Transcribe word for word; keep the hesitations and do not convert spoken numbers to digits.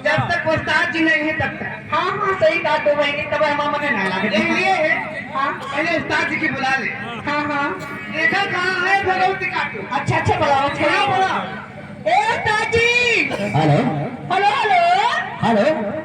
जब तक उस्ताद जी नहीं है तब तक। हाँ, हाँ, सही कहा तो बहिनी, तब हमार मने ना लागे। यही लिए है। हाँ। पहले उस्ताद जी की बुला ले। हाँ, हाँ। देखा कहाँ है भगवती काटो। अच्छा, अच्छा, बुलाओ, अच्छा। बुलाओ, बुलाओ। ए उस्ताद जी। हेलो। हेलो, हेलो। हेलो।